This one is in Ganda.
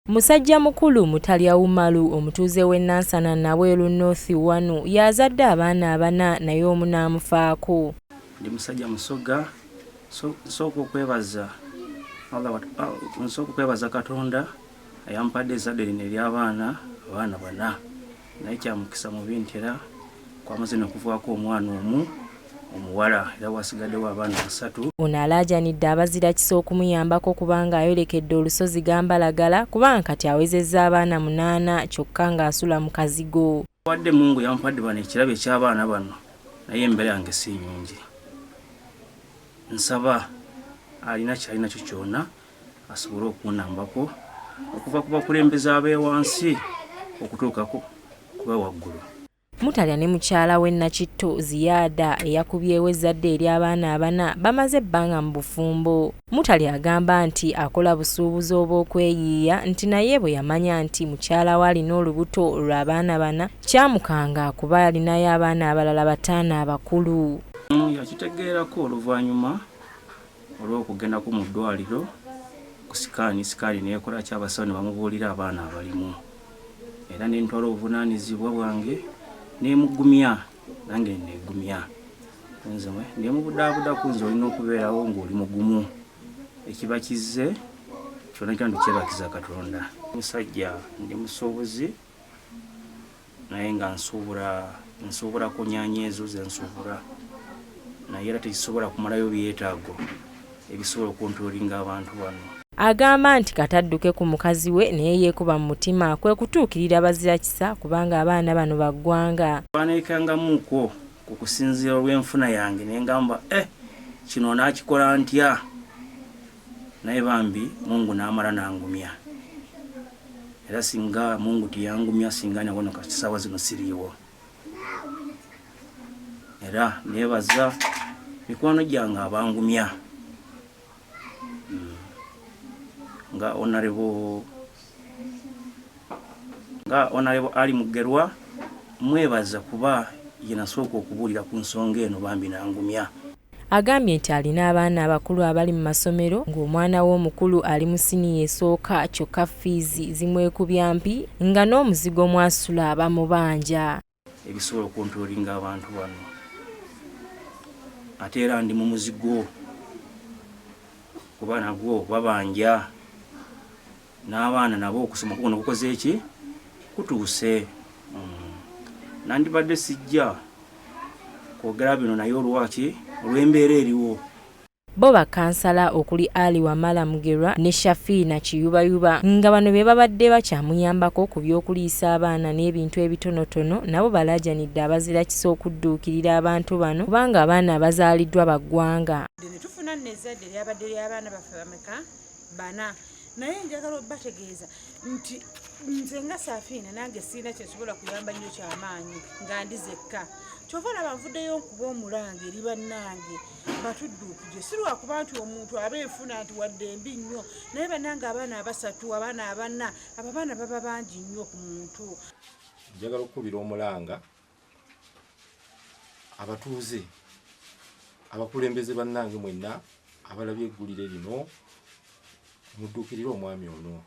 Musajja mukulu Mutalya Umaru omutuuze w'e Nansana Nabweru North 1 y'azadde abaana abana naye omu n'amufaako. Ndi musajja Musoga, nsooka okwebaza Allah, nsooka okwebaza Katonda ayampadde ezzadde lino ery'abaana, abaana bana, naye kyamukisa mubi nti era kwamaze n'okuvaako omwana omu omuwala, era wasigaddewo abaana basatu. Ono alaajanidde abazira kisa okumuyambako kubanga ayolekedde olusozi gambalagala kubanga kati awezezza abaana 8 kyokka ng'asula mu kazigo. Wadde Mungu yampadde bano ekirabo eky'abaana bano, naye embeera yange si nnungi. Nsaba alina ky'alinakyo kyonna asobole okunnambako okuva ku bakulembeze ab'ewansi okutuuka kuba waggulu. Mutalya ne mukyala we Nakitto Ziyaada eyakubyewo ezzadde ery'abaana abana bamaze ebbanga mu bufumbo. Mutalya agamba nti akola busuubuzi obw'okweyiiya nti naye bwe yamanya nti mukyala we alina olubuto lw'abaana bana kyamukanga kuba alinayo abaana abalala 5 abakulu. Yakitegeerako oluvannyuma olw'okugendako mu ddwaliro ku sikaani, sikaani neekola ki, abasawo ne bamubuulira abaana abalimu. Era ne ntwala obuvunaanyizibwa bwange nemugumya, nange neegumya. Nze nemubudaabuda ku nze olina okubeerawo ng'oli mugumu, ekiba kizze kyonna kyonna tukyebakiza Katonda. Musajja ndi musuubuzi naye nga nsuubula ku nnyaanya ezo ze nsuubula, naye era tekisobola kumalayo byetaago ebisobola okuntuulinga abantu bano. Agamba nti katadduke ku mukazi we naye yeekuba mu mutima kwe kutuukirira bazira kisa kubanga abaana bano ba ggwanga. Baneekangamuuko ku kusinziira olw'enfuna yange ne ngamba kino naakikola ntya, naye bambi Mungu n'amala n'angumya. Era singa Mungu teyangumya singa nawano kati ssaawa zino siriiwo. Era neebaza mikwano gyange abangumya nga Honorable Ali Mugerwa, mwebaza kuba ye nasooka okubuulira ku nsonga eno bambi n'angumya. Agambye nti alina abaana abakulu abali mu masomero ng'omwana we omukulu ali mu siniya esooka kyokka fiizi zimwekubya mpi nga n'omuzigo mw'asula bamubanja. Ebisobola okuntuulinga abantu bano, ate era ndi mu muzigo kuba nagwo babanja n'abaana nabo okusoma kuno kukoze ki kutuuse. Nandibadde sijja kwogera bino naye olwaki olw'embeera eriwo. Bo bakansala okuli Ali Wamala Mugerwa ne Shafiina Kiyubayuba nga bano be babadde bakyamuyambako ku by'okuliisa abaana n'ebintu ebitonotono nabo balaajanidde abazira kisa okudduukirira abantu bano kubanga abaana abazaaliddwa ba ggwanga. Ne tufuna nno ezzadde eryabadde ly'abaana baffe bameka bana, naye njagala obbategeeza nti nze nga Safiina nange sirina kye nsobola kuyamba nnyo kyamaanyi nga ndi zekka. Kyova olaba nvuddeyo nkuba omulanga eri bannange batudduukije, si lwakuba nti omuntu aba enfuna nti wadde mbi nnyo, naye bannange abaana abasatu, abaana abana, abo abaana baba bangi nnyo ku muntu. Njagala okukubira omulanga abatuuze, abakulembeze bannange mwenna abalabye eggulire lino, mudduukirire omwami ono.